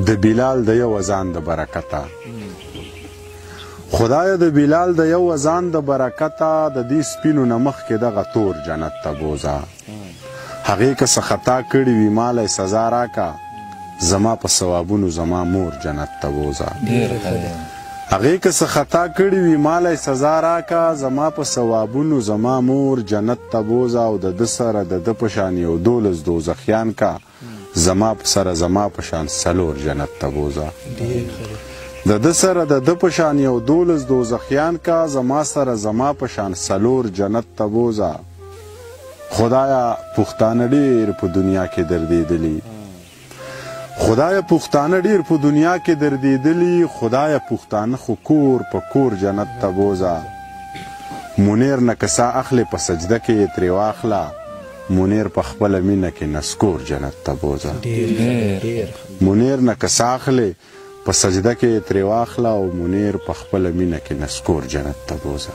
د بلال د یو اذان د برکته، خدایه د بلال د یو اذان د برکته د دې سپینو نه مخکې دغه تور جنت ته بوځه. هغې که څه خطا کړې وي ماله یې سزا راکه، زما په ثوابونو زما مور جنت ته بوځه. هغې که څه خطا کړې وي ماله یې سزا راکه، زما په ثوابونو زما مور جنت ته بوځه. او د ده سره د ده په شان یو 12 دوزخیان کا، زما په سره زما په شان 4 جنت ته بوځه. د ده سره د ده په شان یو 12 دوزخیان کا، زما سره زما په شان 4 جنت ته بوځه. خدایا پښتانه ډېر په دنیا کې دردېدلي، خدایا پښتانه ډېر په دنیا کې دردېدلي، خدایا پښتانه خو کور په کور جنت ته بوځه. منیر نه که سا اخلې په سجده کې یې ترې واخله، منیر په خپله مینه کې نسکور جنت ته بوځه. منیر نه که سا اخلې په سجده کې یې ترې واخله، او منیر په خپله مینه کې نسکور جنت ته بوځه.